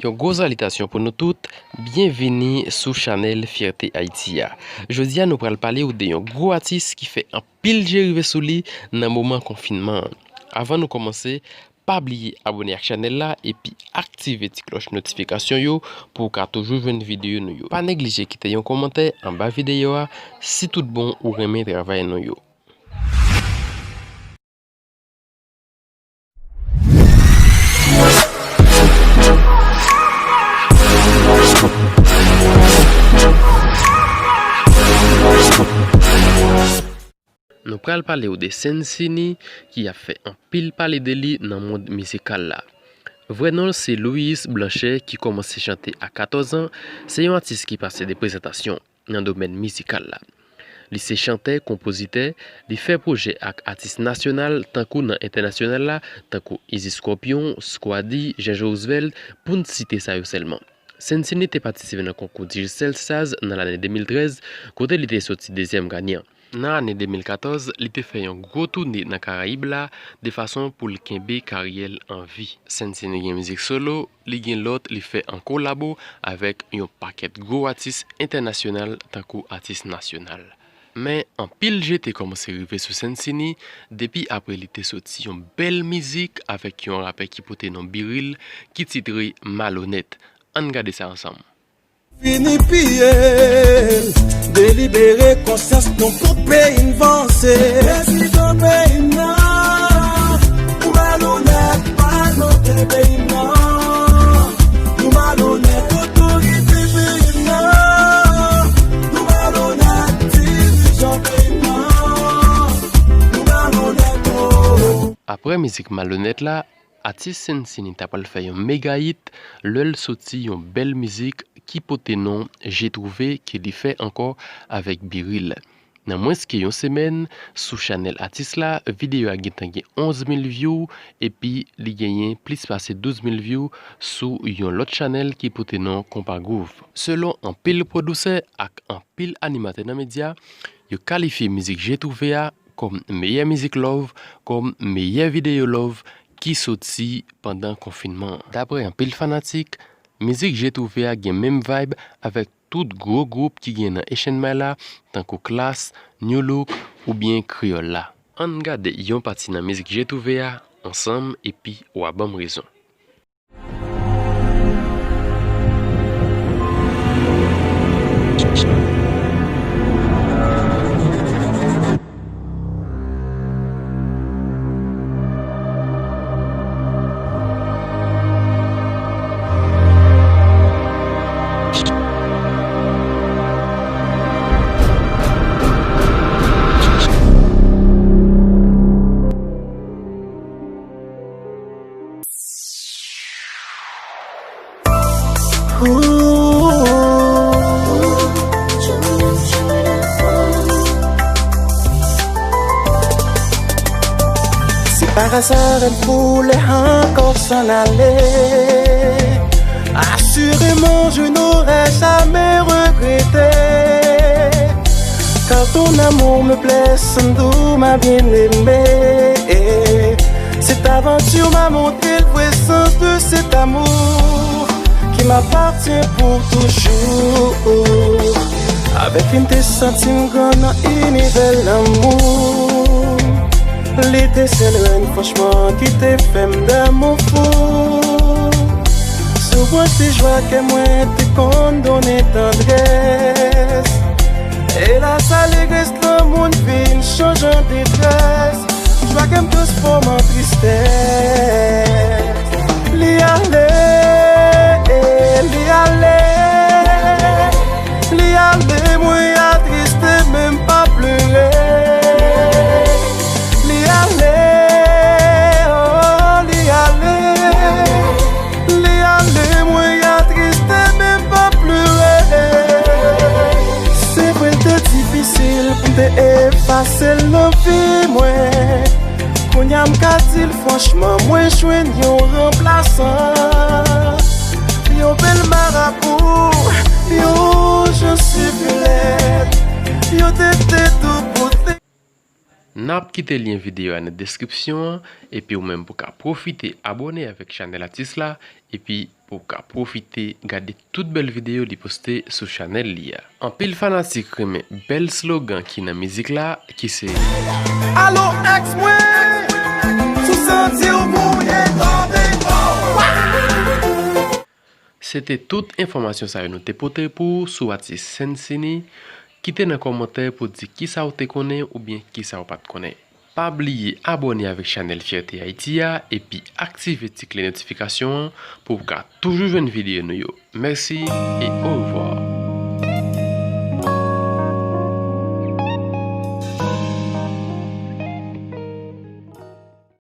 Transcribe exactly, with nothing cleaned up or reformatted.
Yon gwo salitasyon pou nou tout, byenvini sou chanèl Fyète Ayiti a. Jodi a nou pral pale w de yon gwo atis ki fè anpil je rive sou li nan moman konfinman an. Avan nou kòmanse, pa bliye abòne ak chanèl la epi aktive ti klòch notifikasyon yo pou w ka toujou jwenn videyo nou yo. Pa neglije kite yon kòmantè anba videyo a si tout bon ou renmen travay nou yo. Nou pral pale w de Sensini ki ap fè anpil pale de li nan mond mizikal la. Vrè non l se Louis Blanchet ki kòmanse chante a katòz an, se yon atis ki pase de prezantasyon nan domèn mizikal la. Li se chantè, konpozitè, li fè pwojè ak atis nasyonal tankou nan entènasyonal la, tankou Izi Scorpion, Squaddy, Jean Joe Roosevelt, pou n site sa yo sèlman. Sensini te patisipe nan konkou Digicel Stars nan lane de mil trèz, kote li te soti dezyèm ganyan. Nan ane de mil katòz, li te fè yon gwo toune nan Karayib la, de fason pou l kenbe karyè l an vi. Sensini gen mizik solo, li gen lòt li fè an kolabo avèk yon pakèt gwo atis entènasyonal tankou atis nasyonal. Men, anpil je te kòmanse rive sou Sensini depi apre li te soti yon bèl mizik avèk yon rapè ki pote non Biril ki titre Malonèt. Ann gade sa ansanm. Fini piye l, delibere konsyans nou pou peyi n vanse. Prezidan peyi m nan, nou malonèt, malonèt peyi m nan. Nou malonèt, otorite peyi m nan. Nou malonèt, dirijan peyi m nan. Nou malonèt, oh. Apre mizik Malonèt la, atis Sensini ta pral fè yon mega hit lè l soti yon bèl mizik ki pote non Je Trouvé ke li fè ankò avèk Biril. Nan mwens ke yon semèn, sou chanèl atis la, videyo a gentan gen onz mil view, epi li genyen plis pase douz mil view sou yon lòt chanèl ki pote non Konpa Groove. Selon anpil pwodisè ak anpil animatè nan medya, yo kalifye mizik Je Trouvé a kòm meyè mizik love, kòm meyè videyo love ki soti pandan konfinman an. Daprè anpil fanatik, mizik Je Trouvé a gen menm vibe avèk tout gwo gwoup ki gen nan Asian Mile la, tankou Klass, Nu Look oubyen Kreyòl la. Ann gade yon pati nan mizik Je Trouvé a ansanm epi w a ban m rezon. Si par hasard elle voulait encore s'en aller, assurément je n'aurais jamais regretté. Car ton amour me blesse, Sandou, ma bien-aimée. Cette aventure m'a montré le vrai sens de cet amour qui m'appartient pour toujours. Avèk li m te santi m gran nan inivè lanmou. Li te sèl rèn franchman ki te fè m damou fou. Souvan se jwa kè mwen te konn donnen tandrès. Elas, alegrès lanmou n vin chanje an detrès. Jwa kè m transfòme an tristès. Li ale, li ale, li ale, mwen atriste, men m pa plere. Li ale, oh, li ale. Li ale, mwen atriste, men m pa plere. Se vre, l te difisil pou m te efase l nan vi mwen. Kounye a, m ka di l franchman, mwen jwenn yon ranplasan. Yon bèl marabou, yon jan sipilèt, yon tete tou pote. N ap kite lyen videyo a nan deskripsyon an, epi ou menm pou ka pwofite abòne avèk chanèl atis la, epi pou w ka pwofite gade tout bèl videyo li poste sou chanèl li a. Anpil fanatik renmen bèl slogan ki nan mizik la, ki se Alo, èks mwen, si w santi w mouye, tande. Se te tout enfòmasyon sa yo nou te pote pou ou sou atis Sensini. Kite nan kòmantè pou di kisa w te konnen oubyen kisa w pa t konnen. Pa bliye abòne avèk chanèl Fyète Ayiti a epi aktive ti kle notifikasyon an pou w ka toujou jwenn videyo nou yo. Mèsi e orevwa.